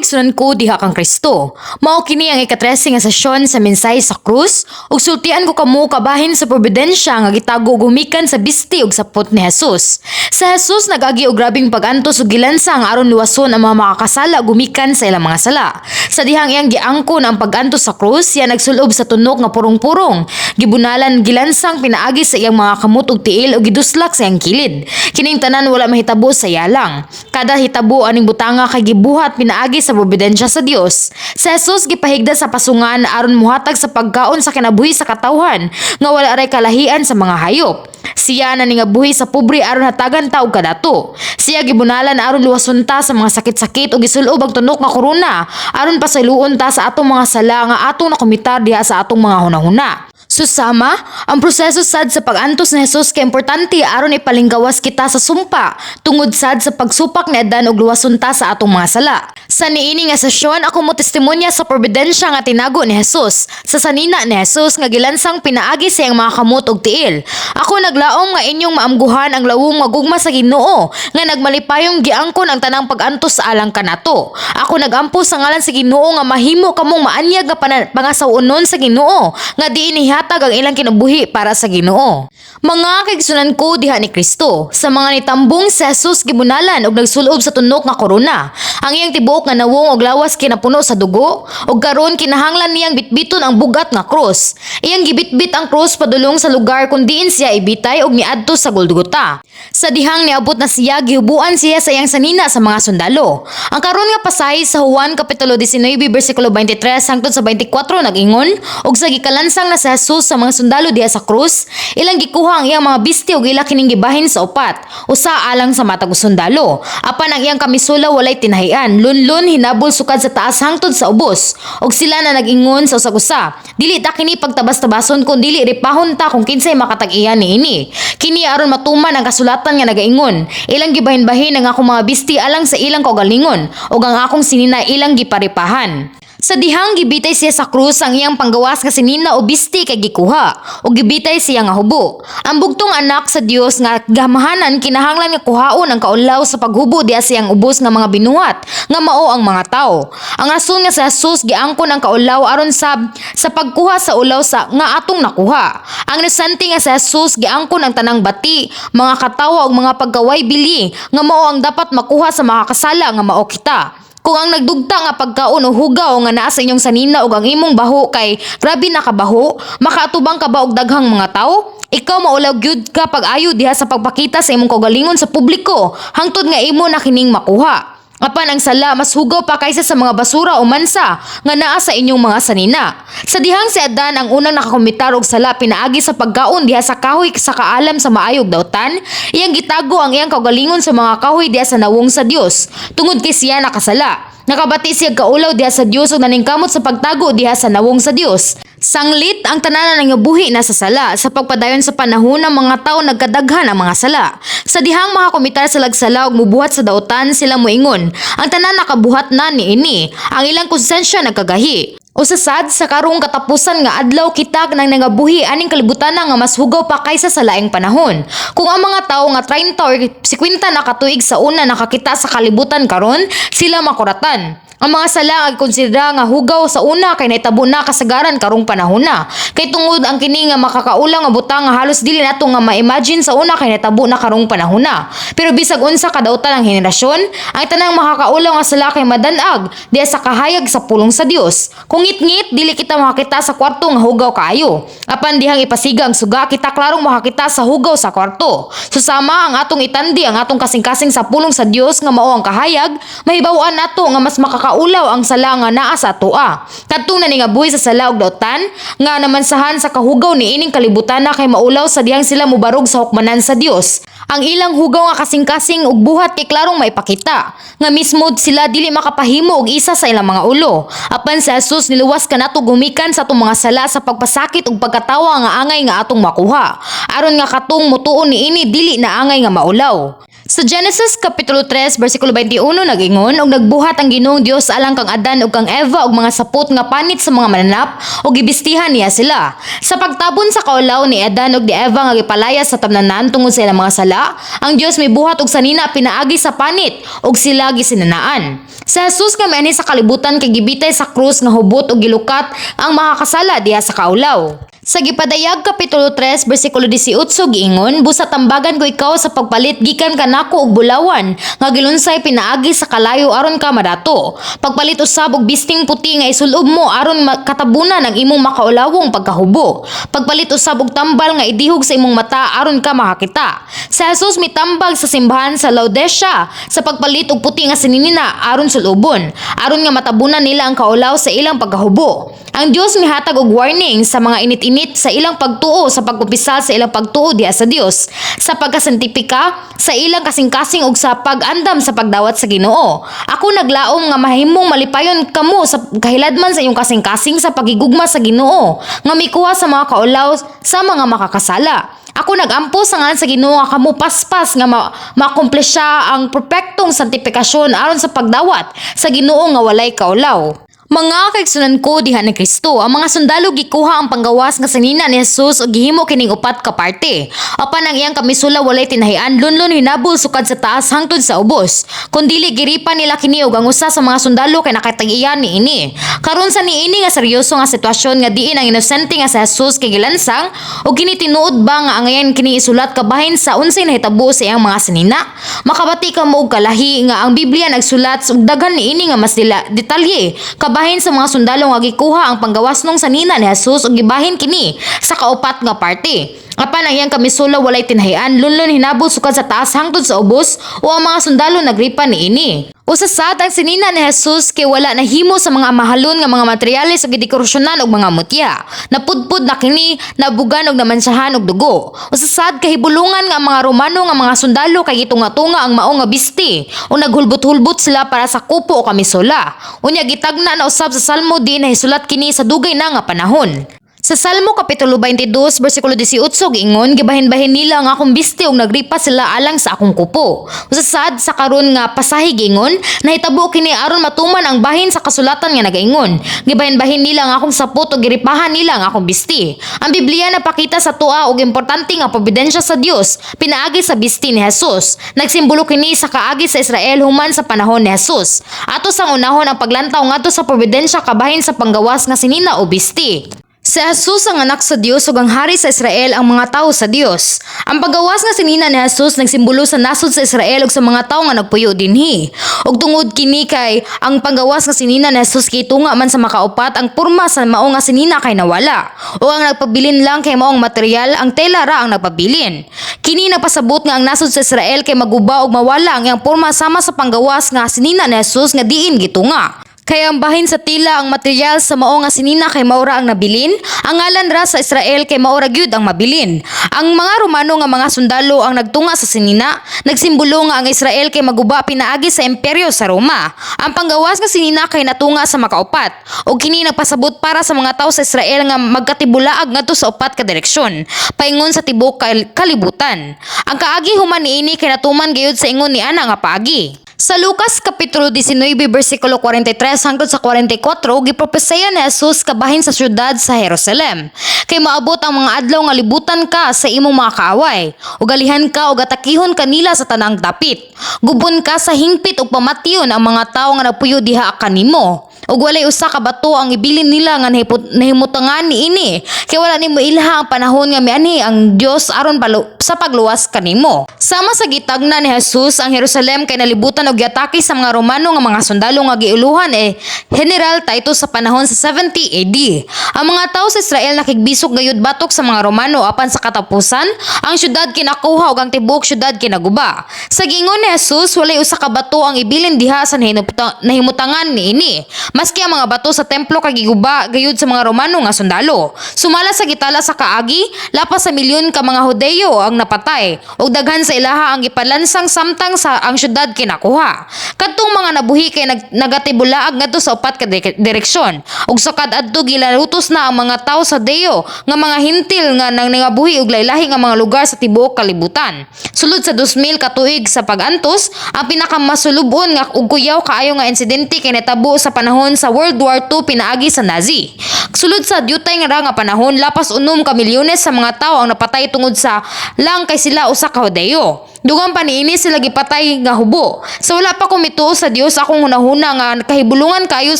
Kaigsunan ko diha kang Kristo. Mao kini ang ika-13 nga sesyon sa mensahe sa krus ug sultian ko kamo kabahin sa providensya nga gitago gumikan sa bisti ug sapot ni Jesus. Sa Jesus nag-agi og grabing pag-antos ug gilansang aron luwason ang mga makakasala gumikan sa ilang mga sala. Sa dihang iyang giangkon ang pag-antos sa krus, siya nagsulob sa tunok nga purong-purong. Gibunalan, gilansang pinaagi sa iyang mga kamot ug tiil ug giduslak sa iyang kilid. Kining tanan wala mahitabo sa iya lang. Kada hitabo aning butanga kay gibuhat pinaagi sa providensya sa Dios. Sa Jesus gipahigda sa pasungan aron muhatag sa pagkaon sa kinabuhi sa katawhan nga wala ray kalahian sa mga hayop. Siya naningabuhi sa pobre aron hatagan ta og kadato. Siya gibunalan aron luwason ta sa mga sakit-sakit ug gisulob ang tunok nga korona aron pasayloon ta sa atong mga sala nga atong nakomitar diha sa atong mga hunahuna. Susama, ang proseso sad sa pag-antos ni Jesus kay importante aron ipalinggawas kita sa sumpa tungod sad sa pagsupak ni Adan ug luwason ta sa atong mga sala. Sa niini nga sesyon, ako mo testimonya sa providensya nga tinago ni Jesus sa sanina ni Jesus nga gilansang pinaagi sa iyang mga kamot ug tiil. Ako naglaom nga inyong maamguhan ang lawom nga gugma sa Ginoo nga nagmalipayong giangkon ang tanang pag-antos sa alang kanato. Ako nagampo sa ngalan sa Ginoo nga mahimo kamong maanyag nga pangasaw-onon sa Ginoo nga diin ihatag ang ilang kinabuhi para sa Ginoo. Mga kaigsunan ko diha ni Kristo, sa mga nitambong, si Jesus gibunalan og nagsulob sa tunok nga korona. Ang iyang tibuok nga nawong og lawas kinapuno sa dugo ug karon kinahanglan niyang bitbiton ang bugat nga krus. Iyang gibitbit ang krus padulong sa lugar kung diin siya ibitay ug miadto sa Golgota. Sa dihang niabot na siya, gihubuan siya sa iyang sanina sa mga sundalo. Ang karon nga pasahe sa Juan kapitulo 19 bersikulo 23 hangtod sa 24 nag-ingon, "Ug sa gikalansang na sa Jesus sa mga sundalo diha sa krus, ilang gikuha ang iyang mga bisti ug ila kining gibahin sa upat, usa alang sa matag sundalo. Apan ang iyang kamisula walay tinahian, lunlun hinabol sukad sa taas hangtod sa ubos. Ug sila na nag-ingon sa usag-usa, 'Dili ta kini pagtabas-tabason, kun dili ripahon ta kung kinsay makatag-iya niini.' Kini aron matuman ang kasulatan nga nagaingon, 'Ilang gibahin-bahin ang akong mga bisti alang sa ilang kaugalingon, ug ang akong sinina ilang giparipahan.'" Sa dihang gibitay siya sa krus, ang iyang panggawas nga sinina o bisti kay gikuha ug gibitay siya nga hubo. Ang bugtong anak sa Dios nga gamahanan kinahanglan nga kuhaon ang kaulaw sa paghubo diha sa iyang ubos nga mga binuhat nga mao ang mga tawo. Ang rason nga sa Jesus giangkon ang kaulaw aron sab sa pagkuha sa ulaw sa nga atong nakuha. Ang inosente nga sa Jesus giangkon ang tanang bati, mga katawa ug mga pagkaway bili nga mao ang dapat makuha sa makakasala nga mao kita. Kung ang nagdugta nga pagkaon o hugaw nga naa sa inyong sanina ug ang imong baho kay grabe na kabaho, makaatubang ka ba og daghang mga tawo? Ikaw maulaw gyud ka pag-ayo diha sa pagpakita sa imong kaugalingon sa publiko hangtod nga imo na kining makuha. Apan ang sala mas hugaw pa kaysa sa mga basura o mansa nga naa sa inyong mga sanina. Sa dihang si Adan ang unang nakakomitar og sala pinaagi sa pagkaon diha sa kahoy sa kaalam sa maayo ug dautan, iyang gitago ang iyang kaugalingon sa mga kahoy diha sa nawong sa Dios. Tungod kay siya nakasala, nakabati siya kaulaw diha sa Dios ug naningkamot sa pagtago diha sa nawong sa Dios. Sanglit ang tanan nangabuhi na sa sala, sa pagpadayon sa panahon ng mga tao nagkadaghan ang mga sala. Sa dihang makakomitar sa sala ug mubuhat sa dautan, sila moingon, "Ang tanan nakabuhat na niini." Ang ilang konsensya nagkagahi. Usa sad sa karong katapusan nga adlaw, kita nang nangabuhi aning kalibutan nga mas hugaw pa kaysa sa laing panahon. Kung ang mga tawo nga 30 or 50 na katuig sa una nakakita sa kalibutan karon, sila makuratan. Ang mga sala nga konsidera nga hugaw sa una kay nahitabo na kasagaran karong panahon na. Kay tungod ang kini nga makakaulaw nga butang nga halos dili nato nga ma-imagine sa una kay nahitabo na karong panahon na. Pero bisag unsa kadautan ang henerasyon, ang tanang makakaulaw nga sala kay madanag diha sa kahayag sa pulong sa Dios. Kung ngit-ngit, dili kita makakita sa kwarto nga hugaw kaayo. Apan dihang ipasiga ang suga, kita klarong makakita sa hugaw sa kwarto. Susama ang atong itandi ang atong kasing-kasing sa pulong sa Dios nga mao ang kahayag, mahibaw-an nato nga mas makakaulaw ang sala nga naa sa atoa. Kadtong naningabuhi sa sala ug dautan nga namansahan sa kahugaw ni ining kalibutan na kay maulaw sa dihang sila mobarog sa hukmanan sa Dios. Ang ilang hugaw nga kasing-kasing ug buhat kay klarong maipakita nga mismo sila dili makapahimo og isa sa ilang mga ulo. Apan sa Jesus niluwas kanato gumikan sa atong mga sala sa pagpasakit ug pagkatawa nga angay nga atong makuha. Aron nga katong mutuo niini dili na angay nga maulaw. Sa Genesis kapitulo 3 bersikulo 21 nag-ingon, "Ug nagbuhat ang Ginoong Dios alang kang Adan ug kang Eva og mga sapot nga panit sa mga mananap ug gibistihan niya sila." Sa pagtabon sa kaulaw ni Adan ug ni Eva nga gipalayas sa tamnanan tungod sa ilang mga sala, ang Dios mibuhat og sanina pinaagi sa panit ug sila gisinanaan. Sa Jesus nga mianhi sa kalibutan kay gibitay sa krus nga hubot ug gilukat ang makakasala diha sa kaulaw. Sa Gipadayag kapitulo 3 bersikulo 18 giingon, "Busa tambagan ko ikaw sa pagpalit gikan kanako og bulawan nga gilunsay pinaagi sa kalayo aron ka madato. Pagpalit usab og bisting puti nga isulob mo aron katabunan ang imong makaulawong pagkahubo. Pagpalit usab og tambal nga idihog sa imong mata aron ka makakita." Sa Jesus mitambag sa simbahan sa Laodicea sa pagpalit og puti nga sininina aron sulobon, aron nga matabunan nila ang kaulaw sa ilang pagkahubo. Ang Dios mihatag og warning sa mga init-init sa ilang pagtuo sa pagkumpisal sa ilang pagtuo diha sa Dios, sa pagkasantipika sa ilang kasing-kasing ug sa pag-andam sa pagdawat sa Ginoo. "Ako naglaom nga mahimong malipayon kamo sa kahiladman sa inyong kasing-kasing sa pagigugma sa Ginoo, nga mikuha sa mga kaulaw sa mga makakasala. Ako nagampo sa ngalan sa Ginoo nga kamo paspas nga makomplesya ang perpektong santipikasyon aron sa pagdawat sa Ginoo nga walay kaulaw." Mga kaigsunan ko diha ni Kristo, ang mga sundalo gikuha ang panggawas nga sanina ni Jesus ug gihimo kining upat ka parte. Apan ang iyang kamisula walay tinahian, lunlun hinabol sukad sa taas hangtod sa ubos. Kun dili, giripa nila kini ug ang usa sa mga sundalo kay nakatag-iya niini. Karon sa niini nga seryoso nga sitwasyon nga diin ang inosente nga sa Jesus kay gilansang, ug kini tinuod ba nga angayan kini isulat kabahin sa unsay nahitabo sa iyang mga sanina? Makabati kamo og kalahi nga ang Biblia nagsulat ug daghan niini nga mas dila detalye kabahin sa mga sundalo nga gikuha ang panggawasnong sanina ni Jesus ug gibahin kini sa kaupat nga parte. Apan ang iyang kamisula walay tinahian, lunlun hinabol sukad sa taas hangtod sa ubos o ang mga sundalo nagripa niini. Usa sad, ang sinina ni Jesus kay wala nahimo sa mga mahalon nga mga materyales ug gidekorasyonan og mga mutya. Napudpud na kini, nabugan og namansyahan og dugo. Usa sad, kahibulungan nga ang mga Romano nga mga sundalo kay gitunga-tunga ang mao nga bisti o naghulbot-hulbot sila para sa kupo o kamisola. Unya gitagna na usab sa Salmo di nahisulat kini sa dugay na nga panahon. Sa Salmo kapitulo 22 bersikulo 18 giingon, "Gibahin-bahin nila ang akong bisti ug nagripa sila alang sa akong kupo." Usa sad, sa karon nga pasahe giingon, nahitabo kini aron matuman ang bahin sa kasulatan nga nagaingon, "Gibahin-bahin nila ang akong sapot ug giripahan nila ang akong bisti." Ang Biblia napakita sa atoa og importante nga providensya sa Dios pinaagi sa bisti ni Jesus. Nagsimbolo kini sa kaagi sa Israel human sa panahon ni Jesus. Ato sang unahon ang paglantaw ngadto sa providensya kabahin sa panggawas nga sinina o bisti. Si Jesus ang anak sa Dios ug ang hari sa Israel, ang mga tawo sa Dios. Ang paggawas nga sinina ni Jesus nagsimbolo sa nasod sa Israel ug sa mga tawo nga nagpuyo dinhi. Ug tungod kini kay ang panggawas nga sinina ni Jesus kay tunga man sa makaupat, ang porma sa mao nga sinina kay nawala. O ang nagpabilin lang kay maong material, ang tela ra ang nagpabilin. Kini nagpasabot nga ang nasod sa Israel kay maguba ug mawala ang iyang porma sama sa panggawas nga sinina ni Jesus nga diin gitunga. Kaya ang bahin sa tila, ang material sa mao nga sinina kay maura ang nabilin, ang ngalan ra sa Israel kay maura gyud ang mabilin. Ang mga Romano nga mga sundalo ang nagtunga sa sinina, nagsimbolo nga ang Israel kay maguba pinaagi sa imperyo sa Roma. Ang panggawas nga sinina kay natunga sa makaupat, ug kini nagpasabot para sa mga tawo sa Israel nga magkatibulaag ngadto sa upat ka direksyon, paingon sa tibuok kalibutan. Ang kaagi human niini kay natuman gayud sa ingon ni ana nga paagi. Sa Lucas kapitulo 19 bersikulo 43 hangtod sa 44, gipropesiya ni Jesus kabahin sa syudad sa Jerusalem. "Kay maabot ang mga adlaw nga libutan ka sa imong mga kaaway, ug alihan ka ug atakihon ka nila sa tanang dapit. Gubon ka sa hingpit ug pamatyon ang mga tawo nga nagpuyo diha kanimo. Ug walay usa ka bato ang ibilin nila nga nahimutangan niini. Kay wala nimo ilha ang panahon nga mianhi ang Dios aron sa pagluwas kanimo." Sama sa gitagna ni Jesus, ang Jerusalem kay nalibutan og giatake sa mga Romano nga mga sundalo nga giuluhan eh General Titus sa panahon sa 70 AD. Ang mga tawo sa Israel nakigbisog gayud batok sa mga Romano, apan sa katapusan, ang syudad kinakuha ug ang tibuok syudad kinaguba. Sa giingon ni Jesus, walay usa ka bato ang ibilin diha sa nahimutangan niini. Maski ang mga bato sa templo kay giguba gayud sa mga Romano nga sundalo. Sumala sa gitala sa kaagi, lapas sa milyon ka mga Hudeyo ang napatay ug daghan sa ilaha ang gipalansang samtang sa ang syudad kinakuha. Kadtong mga nabuhi kay nagatibulaag ngadto sa upat ka direksyon ug sa kad adto gilarutos na ang mga tawo sa Deo. nga mga Hentil nga nang nangabuhi og lahi-lahi nga mga lugar sa tibuok kalibutan. Sulod sa 2000 ka tuig sa pag-antos, ang pinakamasulubon nga ug kuyaw kaayo nga insidente kay natabo sa panahon sa World War II pinaagi sa Nazi. Sulod sa dyutay nga ra nga panahon, lapas 6 ka milyones sa mga tawo ang napatay tungod sa lang kay sila usa ka Hudeyo. Dugang pa niini, sila gipatay nga hubo. Sa wala pa ko mituo sa Dios, akong hunahuna nga kahibulungan kayo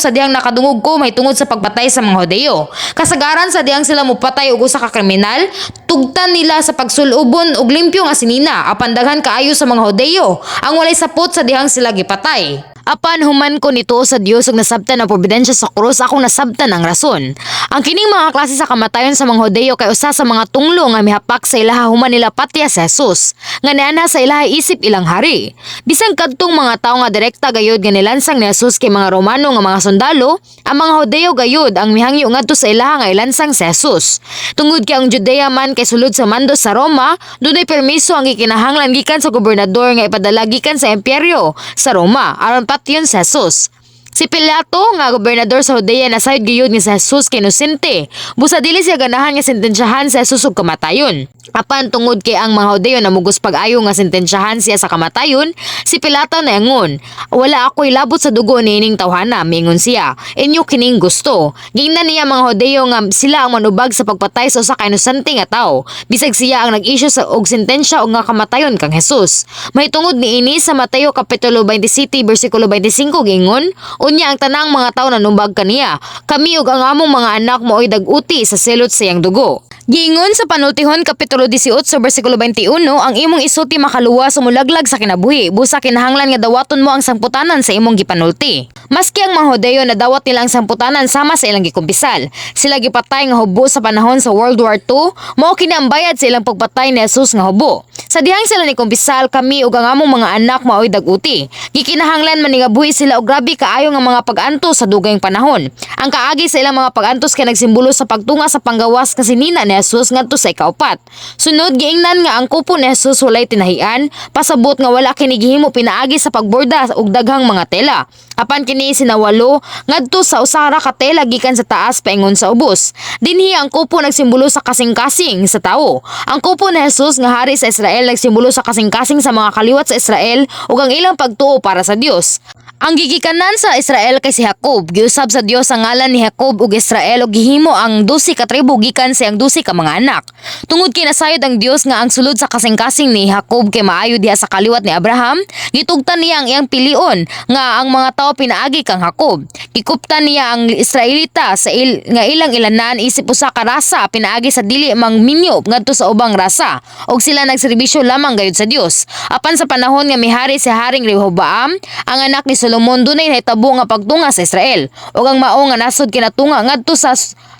sa dihang nakadungog ko mahitungod sa pagpatay sa mga Hudeyo. Kasagaran sa dihang sila mopatay og usa ka kriminal, tugtan nila sa pagsulubon og limpyo nga sinina, apan daghan kaayo sa mga Hudeyo ang walay sapot sa dihang sila gipatay. Apan human ko nituo sa Dios ug nasabtan ang providensya sa krus, akong nasabtan ang rason. Ang kining mga klase sa kamatayon sa mga Hudeyo kay usa sa mga tunglo nga mihapak sa ilaha human nila patya sa Jesus, nga niana sa ilaha isip ilang hari. Bisan kadtong mga tawo nga direkta gayud nga nilansang ni Jesus kay mga Romano nga mga sundalo, ang mga Hudeyo gayud ang mihangyo ngadto sa ilaha nga ilansang si Jesus. Tungod kay ang Judea man kay sulod sa mando sa Roma, dunay permiso ang gikinahanglan gikan sa gobernador nga ipadala gikan sa imperyo sa Roma aron patyon si Jesus. Si Pilato nga gobernador sa Judea nasayod gayud nga si Jesus kay inosente. Busa dili siya ganahan nga sentensyahan si Jesus og kamatayon. Apan tungod kay ang mga Hudeyo namugos pag-ayo nga sentensyahan siya sa kamatayon, si Pilato naingon, "Wala ako'y labot sa dugo niining tawhana," miingon siya. "Inyo kining gusto." Gingnan niya mga Hudeyo nga sila ang manubag sa pagpatay sa usa ka inosente nga tawo. Bisag siya ang nag-isyu sa og sentensya og nga kamatayon kang Jesus. Mahitungod niini, sa Mateo kapitulo 27 bersikulo 25 giingon, "Unya ang tanang mga tawo nanubag kaniya, 'Kami ug ang among mga anak mao'y dag-uti sa silot sa iyang dugo.'" Giingon sa Panultihon kapitulo 18 bersikulo 21, "Ang imong isulti makaluwas o mulaglag sa kinabuhi, busa kinahanglan nga dawaton mo ang sangputanan sa imong gipanulti." Maski ang mga Hudeyo, nadawat nila ang sangputanan sama sa ilang gikumpisal. Sila gipatay nga hubo sa panahon sa World War II, mao kini ang bayad sa ilang pagpatay ni Jesus nga hubo. Sa dihang sila ni kumpisal, "Kami ug ang among mga anak mao'y dag-uti." Gikinahanglan man nga buhi sila og grabe kaayo nga mga pag-antos sa dugayng panahon. Ang kaagi sa ilang mga pag-antos kay nagsimbolo sa pagtunga sa panggawas nga sinina ni Jesus ngadto sa ikaupat. Sunod, giingnan nga ang kupo ni Jesus walay tinahian, pasabot nga wala kini gihimo pinaagi sa pagborda og daghang mga tela. Apan kini sinawalo ngadto sa usa ra ka tela gikan sa taas paingon sa ubos. Dinhi ang kupo nagsimbolo sa kasing-kasing sa tawo. Ang kupo ni Jesus nga hari sa Israel nagsimbolo sa kasing-kasing sa mga kaliwat sa Israel ug ang ilang pagtuo para sa Dios. Ang gigikanan sa Israel kay si Jacob. Giusab sa Dios ang ngalan ni Jacob ug Israel ug gihimo ang 12 ka tribo gikan sa iyang 12 ka mga anak. Tungod kay nasayod ang Dios nga ang sulod sa kasing-kasing ni Jacob kay maayo diha sa kaliwat ni Abraham, gitugtan niya ang iyang pilion nga ang mga tawo pinaagi kang Jacob. Gikuptan niya ang Israelita nga ilang ilanan isip usa ka rasa pinaagi sa dili mangminyo ngadto sa ubang rasa ug sila nagserbisyo lamang gayud sa Dios. Apan sa panahon nga mihari si Haring Rehoboam, ang anak ni Solomon, dunay nahitabo nga pagtunga sa Israel ug ang mao nga nasod kinatunga ngadto sa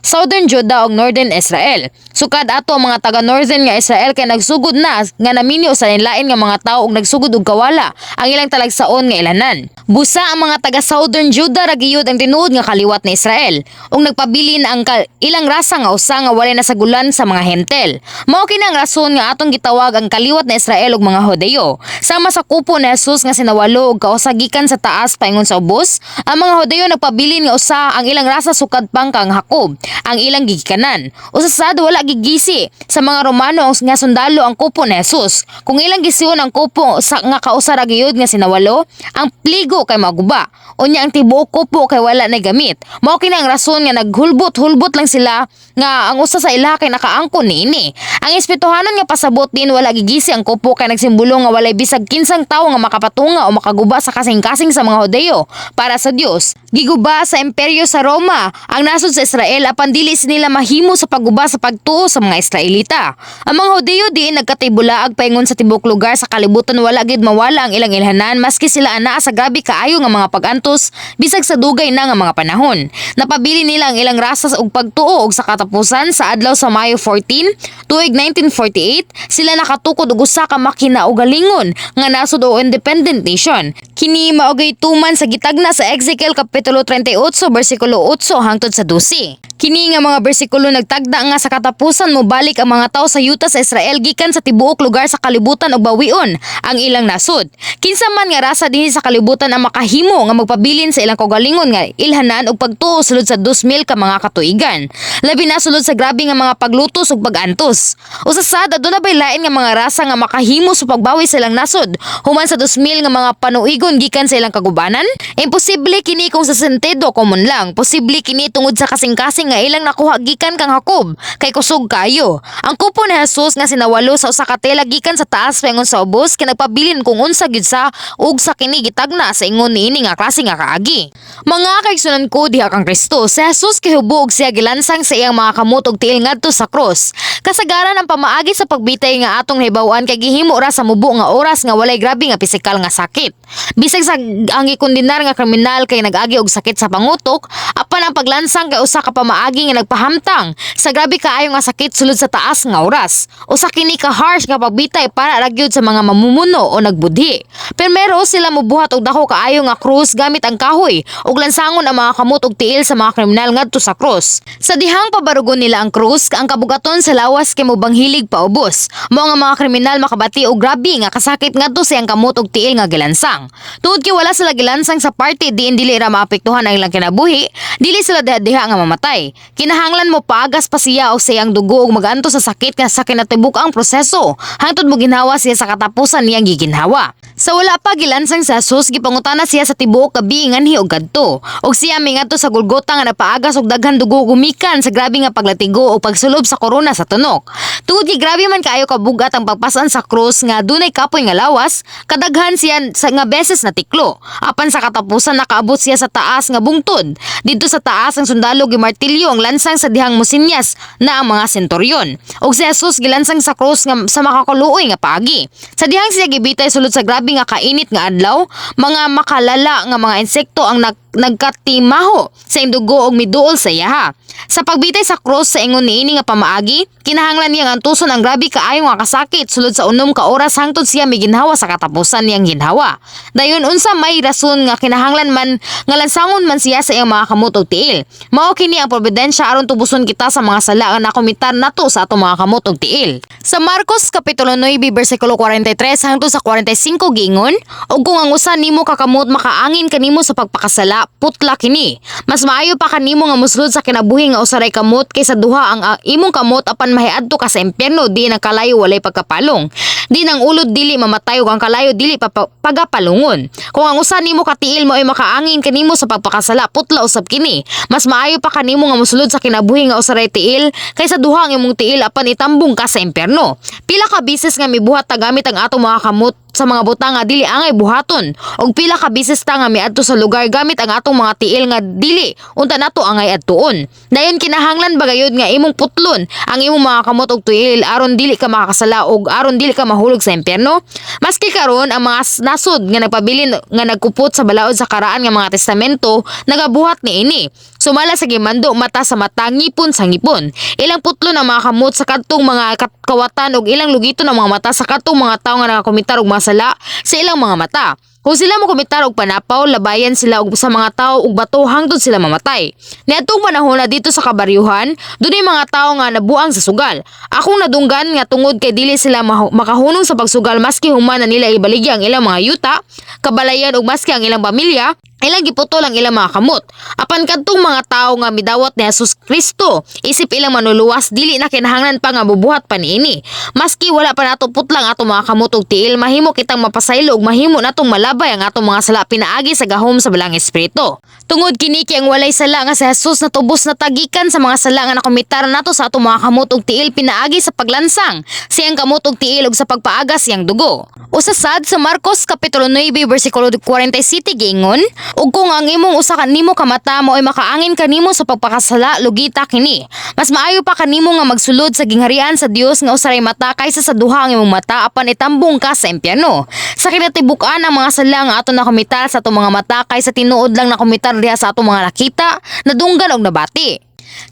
Southern Judah ug Northern Israel. Sukad ato, ang mga taga Northern nga Israel kay nagsugod na nga naminyo sa lain nga mga tawo ug nagsugod og kawala ang ilang talagsaon nga ilanan. Busa ang mga taga Southern Judah ra giyud ang tinuod nga kaliwat ni Israel ug nagpabilin ang ilang rasa nga usa nga walay nasagulan sa mga Hentel. Mao kini ang rason nga atong gitawag ang kaliwat ni Israel og mga Hudeyo. Sama sa kupo ni Jesus nga sinawalo og kausa gikan sa taas paingon sa ubos, ang mga Hudeyo nagpabilin nga usa ang ilang rasa sukad pang kang Jacob, ang ilang gigikanan. Usa sad, wala gigisi sa mga Romano nga sundalo ang kupo ni Jesus. Kung ilang gision ang kupo sa nga kausa ra gayud nga sinawalo, ang pligo kay maguba. Unya ang tibuok kupo kay wala na gamit. Mao kini ang rason nga naghulbot-hulbot lang sila nga ang usa sa ila kay nakaangkon niini. Ang espirituhanon nga pasabot din wala gigisi ang kupo kay nagsimbolo nga walay bisag kinsang tawo nga makapatunga o makaguba sa kasing-kasing sa mga Hudeyo para sa Dios. Giguba sa imperyo sa Roma ang nasod sa Israel, apan dili nila mahimo sa pagguba sa pagtuo sa mga Israelita. Ang mga Hudeyo diin nagkatibulaag paingon sa tibuok lugar sa kalibutan, wala gid mawala ang ilang ilhanan maski sila anaa sa grabe kaayo nga mga pag-antos bisag sa dugay na nga mga panahon. Napabili nila ang ilang rasa ug pagtuo ug sa katapusan, sa adlaw sa Mayo 14, tuig 1948, sila nakatukod og usa ka makinaugalingon nga nasod o independent nation. Kini mao gay tuman sa gitagna sa Ezekiel kapitulo 38 bersikulo 8 hangtod sa 12. Kini nga mga bersikulo nagtagda nga sa katapusan mobalik ang mga tawo sa yuta sa Israel gikan sa tibuok lugar sa kalibutan og bawion ang ilang nasod. Kinsa man nga rasa dinhi sa kalibutan ang makahimo nga magpabilin sa ilang kaugalingon nga ilhanan og pagtuo sulod sa 2000 ka mga katuigan? Labi na sulod sa grabe nga mga paglutos ug pagantos. Usa sad, aduna bay lain nga mga rasa nga makahimo sa pagbawi sa ilang nasod human sa 2000 nga mga panuigon gikan sa ilang kagubanan? Imposible kini kung sa sentido common lang. Posible kini tungod sa kasing-kasing nga ilang nakuha gikan kang Jacob kay kusog kayo. Ang kupo ni Jesus nga sinawalo sa usa ka tela gikan sa taas paingon sa ubos kay nagpabilin kung unsa gyud sa ug sa kini gitagna sa ingon niini nga klase nga kaagi. Mga kaigsunan ko diha kang Kristo, si Jesus kihubo og siya gilansang sa iyang mga kamot ug tiil ngadto sa krus. Kasagaran, ang pamaagi sa pagbitay nga atong nahibaw-an kay gihimo ra sa mubo nga oras nga walay grabe nga pisikal nga sakit. Bisag sa ang gikondenar nga kriminal kay nag-agi og sakit sa pangutok, apan ang paglansang kay usa ka pamaagi nga nagpahamtang sa grabe kaayo nga sakit sulod sa taas nga oras. Usa kini ka harsh nga pagbitay para ra gyud sa mga mamumuno o nagbudhi. Primero sila mobuhat og dako kaayo nga krus gamit ang kahoy ug lansangon ang mga kamot ug tiil sa mga kriminal ngadto sa krus. Sa dihang pabarugon nila ang krus, ang kabugaton sa lawas kay mobanghilig paubos. Mao nga mga kriminal makabati og grabe nga kasakit ngadto sa iyang kamot ug tiil nga gilansang. Tungod kay wala sila gilansang sa parte diin dili ra maapektuhan ang ilang kinabuhi, dili sila diha-diha nga mamatay. Kinahanglan mo paagas pa siya og sa iyang dugo ug magantos sa sakit nga sa kinatibuk-ang proseso hangtod mo ginhawa siya sa katapusan niyang giginhawa. Sa wala pa gilansang sa Jesus, gipangutana siya sa tibuok gabi nganhi og kadto. Og siya mingadto sa Golgota nga napaagas og daghan dugo gumikan sa grabe nga paglatigo o pagsulob sa korona sa tunok. Tungod kay grabe man kaayo kabugat ang pagpasan sa krus nga dunay kapoy nga lawas, kadaghan siya sa nga beses na tiklo. Apan sa katapusan nakaabot siya sa taas nga bungtod. Didto sa taas, ang sundalo gimartilyo ang lansang sa dihang musinyas na ang mga senturyon. Og si Jesus gilansang sa krus nga sa makakaluoy nga paagi. Sa dihang siya gibitay sulod sa grabe nga kainit nga adlaw, mga makalala nga mga insekto ang nagkatimaho sa iyang dugo og miduol sa iyaha. Sa pagbitay sa krus sa ingon niini nga pamaagi, kinahanglan niyang antuson ang grabe kaayo nga kasakit sulod sa 6 ka oras hangtod siya miginhawa sa katapusan niyang ginhawa. Dayon, unsa may rason nga kinahanglan man nga lansangon man siya sa iyang mga kamot ug tiil? Mao kini ang providensya aron tubuson kita sa mga sala nga nakomitar nato sa atong mga kamot ug tiil. Sa Marcos kapitulo 9 bersikulo 43 hangtod sa 45 giingon, "Ug kung ang usa nimo ka kamot makaangin kanimo sa pagpakasala, putla kini. Mas maayo pa kanimo nga mosulod sa kinabuhi nga usa ray kamot kaysa duha ang imong kamot apan mahiadto ka sa impyerno diin ang kalayo walay pagkapalong. Diin ang ulod dili mamatay ug ang kalayo dili pa pagapalungon. Kung ang usa nimo ka tiil mao'y makaangin kanimo sa pagpakasala, putla usab kini. Mas maayo pa kanimo nga mosulod sa kinabuhi nga usa ray tiil kaysa duha ang imong tiil apan itambong ka sa impyerno." Pila ka bises nga mibuhat ta gamit ang atong mga kamot sa mga butang nga dili angay buhaton, ug pila ka bises ta nga miadto sa lugar gamit ang atong mga tiil nga dili unta nato angay adtuon. Dayon, kinahanglan ba gayud nga imong putlon ang imong mga kamot ug tiil aron dili ka makakasala ug aron dili ka mahulog sa impyerno? Maski karon, ang mga nasod nga nagpabilin nga nagkupot sa balaod sa Karaan nga mga Testamento nagabuhat niini. Sumala sa gimando, mata sa mata, ngipon sa ngipon. Ilang putlon ang mga kamot sa kadtong mga kawatan ug ilang lugiton ang mga mata sa kadtong mga tawo nga nagakomitar og mga sala sa ilang mga mata. Kung sila mokomitar og panapaw, labayan sila og sa mga tawo og bato hangtod sila mamatay. Niadtong panahon na didto sa kabaryuhan, dunay mga tawo nga nabuang sa sugal. Akong nadunggan nga tungod kay dili sila makahunong sa pagsugal maski human na nila ibaligya ang ilang mga yuta, kabalayan ug maski ang ilang pamilya, ilang giputol ang ilang mga kamot. Apan kadtong mga tawo nga midawat ni Jesus Kristo isip ilang manluluwas, dili na kinahanglan pa nga bubuhat pa niini. Maski wala pa nato putlang atong mga kamot ug tiil, mahimo kitang mapasaylo ug mahimo natong malabay ang atong mga sala pinaagi sa gahom sa Balaang Espiritu. Tungod kini kay ang walay sala nga si Jesus natubos na ta gikan sa mga sala nga nakomitar nato sa atong mga kamot ug tiil pinaagi sa paglansang sa iyang kamot ug tiil ug sa pagpaagas siyang dugo. Usa sad, sa Marcos kapitulo 9 bersikulo 47 giingon, "Ug kung ang imong usa ka nimo ka mata mao'y makaangin kanimo sa pagpakasala, lugita kini. Mas maayo pa kanimo nga magsulod sa gingharian sa Dios nga usa ray mata kaysa sa duha ang imong mata apan itambong ka sa impyerno." Sa kinatibuk-an, ang mga sala nga ato nakomitar sa atong mga mata kaysa tinuod lang nakomitar diha sa atong mga nakita, nadunggan og nabati.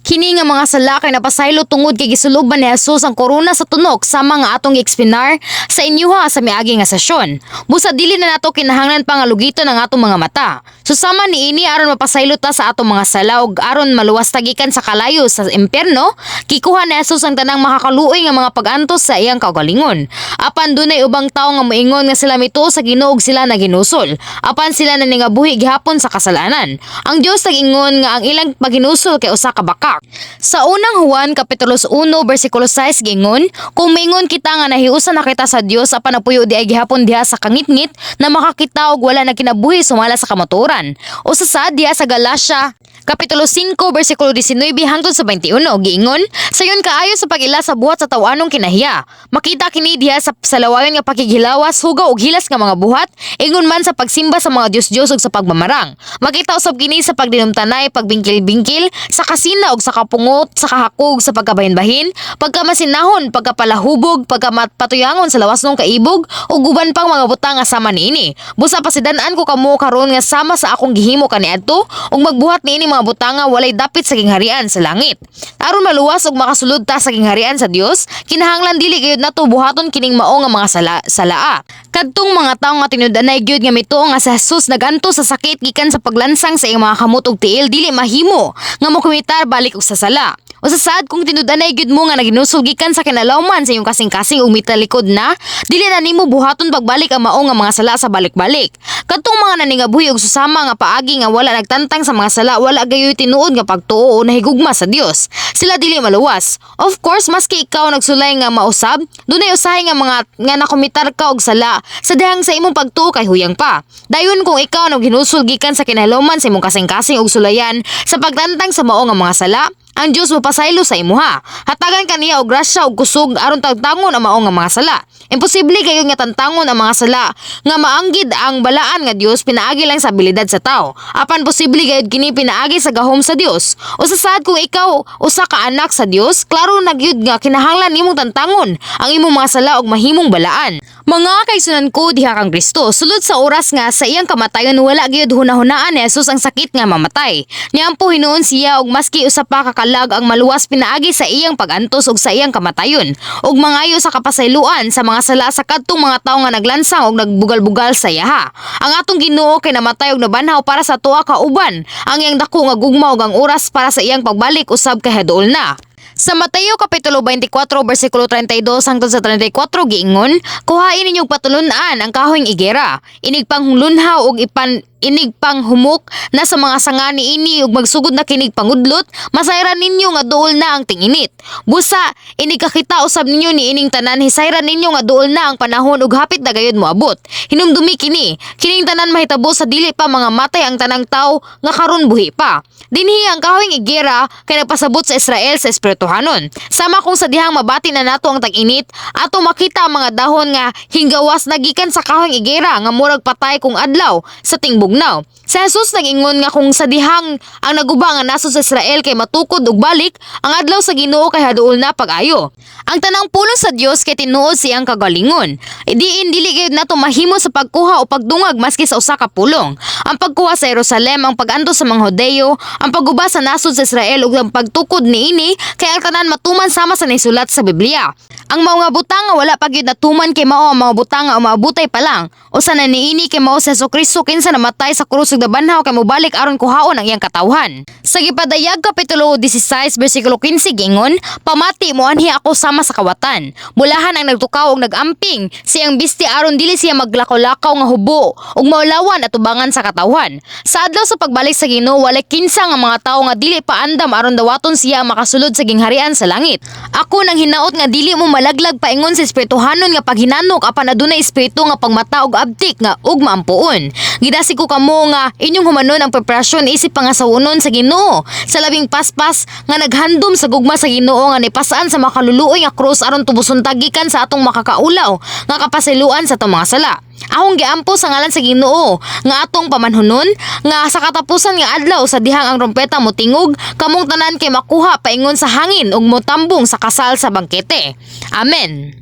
Kini nga mga sala kay napasaylo tungod kay gisuloban ni Jesus ang korona sa tunok sama nga atong gi-explain sa inyuha sa miagi nga sesyon. Busa dili na nato kinahanglan pa nga lugiton ang atong mga mata. Susama niini aron mapasaylo ta sa atong mga sala ug aron maluwas ta gikan sa kalayo sa impyerno, gikuha ni Jesus ang tanang makakaluoy nga mga pag-antos sa iyang kaugalingon. Apan dunay ubang tawo nga moingon nga sila mituo sa Ginoo ug sila naghinusol. Apan sila naningabuhi gihapon sa kasalanan. Ang Dios nag-ingon nga ang ilang paghinusol kay usa ka bakak. Sa Unang Juan kapitulo 1 bersikulo 6 giingon, "Kung moingon kita nga nahiusa na kita sa Dios apan napuyo diay gihapon diha sa kangitngit, na makakita og wala na kinabuhi sumala sa kamatuoran." Usa sa diha sa Galacia kapitulo 5 bersikulo 19 hangtod sa 21 giingon, "Sayon kaayo sa pag-ila sa buhat sa taw-anong kinahiya. Makita kini diha sa salawayon nga pakighilawas, hugaw ug hilas nga mga buhat, ingon man sa pagsimba sa mga dios-dios ug sa pagmamarang. Makita usab kini sa pagdinumtanay, pagbingkil-bingkil, sa kasina ug sa kapungot, sa kahakog, sa pagkabahin-bahin, pagkamasinahon, pagkapalahubog, pagkamapatuyangon sa lawasnong kaibog, ug uban pang mga butang nga sama niini. Busa pasidan-an ko kamo karon nga sama sa akong gihimo kaniadto ug magbuhat niini mga butanga walay dapit sa gingharian sa langit." Aron maluwas ug makasulod ta sa gingharian sa Dios, kinahanglan dili gayud nato buhaton kining mao nga mga sala, salaa. Kadtong mga tawo nga tinud-anay gyud nga mituo nga si Jesus nagantos sa sakit gikan sa paglansang sa iyang mga kamot ug tiil, dili mahimo nga mokumitar balik og sa sala. Usa sad, kung tinud-anay gyud mo nga naginusol gikan sa kinalawman sa iyong kasing-kasing ug mitalikod na, dili na nimo buhaton pagbalik ang mao nga mga sala sa balik-balik. Kadtong mga naningabuhi og susama nga paagi nga wala nagtantang sa mga sala, wala gayoy tinuod nga pagtuo o nahigugma sa Dios. Sila dili maluwas. Of course, maski ikaw nagsulay nga mausab, dunay usahay nga mga nga nakomitar ka og sala sa dihang sa imong pagtuo kay huyang pa. Dayon kung ikaw naghinusol gikan sa kinahilawman sa imong kasing-kasing og sulayan sa pagtantang sa mao nga mga sala, ang Dios mopasaylo sa imuha. Hatagan kaniya og grasya ug kusog aron tangtangon ang mao nga mga sala. Imposible kayo nga tantangon ang mga sala nga maanggid ang balaan nga Dios pinaagi lang sa abilidad sa tao. Apan posible gayud kini pinaagi sa gahom sa Dios. Usa sad, kung ikaw usa ka anak sa Dios, klaro na gyud nga kinahanglan nimong tantangon ang imong mga sala ug mahimong balaan. Mga kaigsuonan ko diha kang Kristo, sulod sa oras nga sa iyang kamatayon, wala gyud hunahunaan ni Jesus ang sakit nga mamatay. Niampo hinuon siya og maski usa pa ka kalag ang maluwas pinaagi sa iyang pagantos ug sa iyang kamatayon ug mangayo sa kapasayloan sa mga sala sa kadtong mga tawo nga naglansang og nagbugal-bugal sa iyaha. Ang atong Ginoo kay namatay ug nabanhaw para sa tuwa kauban ang iyang dako nga gugma, ug ang oras para sa iyang pagbalik usab kay haduol na. Sa Mateo kapitulo 24 bersikulo 32 hangtod sa 34 giingon, "Kuhain ninyong patulun-an ang kahoyng igera. Inig panglunhaw ug ipan inig panghumok na sa mga sanga niini ug magsugod na kinig pangudlot, masayran ninyo nga duol na ang tinginit. Busa inig kakita usab ninyo niining tanan, hisayran ninyo nga duol na ang panahon ug hapit na gayud moabot. Hinumdumi kini, kining tanan mahitabo sa dili pa mga matay ang tanang tawo nga karon buhi pa." Dinhi ang kahoyng igera kay nagpasabot sa Israel sa espirituhanon. Sama kung sa dihang mabati na nato ang tag-init, ato makita ang mga dahon nga hinggawas na gikan sa kahoyng igera nga murag patay kung adlaw sa tingbugnaw. Si Jesus nag-ingon nga kung sa dihang ang naguba nga nasod sa Israel kay matukod ug balik, ang adlaw sa Ginoo kay haduol na pag-ayo. Ang tanang pulong sa Dios kay tinuod sa iyang kagalingon. Diin dili gayud nato mahimo sa pagkuha o pagdungag maski sa usa ka pulong. Ang pagkuha sa Jerusalem, ang pag-antos sa mga Hudeyo, ang pagguba sa nasod sa Israel ug ang pagtukod niini kay ang tanan matuman sama sa nisulat sa Biblia. Ang mga butang nga wala pa gyud natuman kay mao ang mga butang nga umaabutay pa lang. Usa na niini kay mao si Hesukristo, kinsa namatay sa krus ug nabanhaw kay mobalik aron kuhaon ang iyang katawhan. Sa Gipadayag kapitulo 16 bersikulo 15 giingon, "Pamati, moanhi ako sama sa kawatan. Bulahan ang nagtukaw og nagamping sa iyang bisti aron dili siya maglakaw-lakaw nga hubo ug maulawan atubangan sa katawhan." Sa adlaw sa pagbalik sa Ginoo, walay kinsa nga mga tawo nga dili pa andam aron dawaton siya ang makasulod sa gingharian sa langit. Ako nang hinaot nga dili mo malaglag paingon sa espirituhanon nga paghinanok, apan adunay espiritu nga pagmata og abtik nga ug maampuon. Gidasig ko kamo nga inyong humanon ang preparasyon isip pangasawonon sa Ginoo sa labing paspas nga naghandom sa gugma sa Ginoo nga nipasaan sa makaluluoy nga krus aron tubuson ta gikan sa atong makakaulaw nga kapasayloan sa atong mga sala. Akong giampo sa ngalan sa Ginoo nga atong pamanhunon nga sa katapusan nga adlaw, sa dihang ang rumpeta motingog, kamong tanan kay makuha paingon sa hangin ug motambong sa kasal sa bangkete. Amen.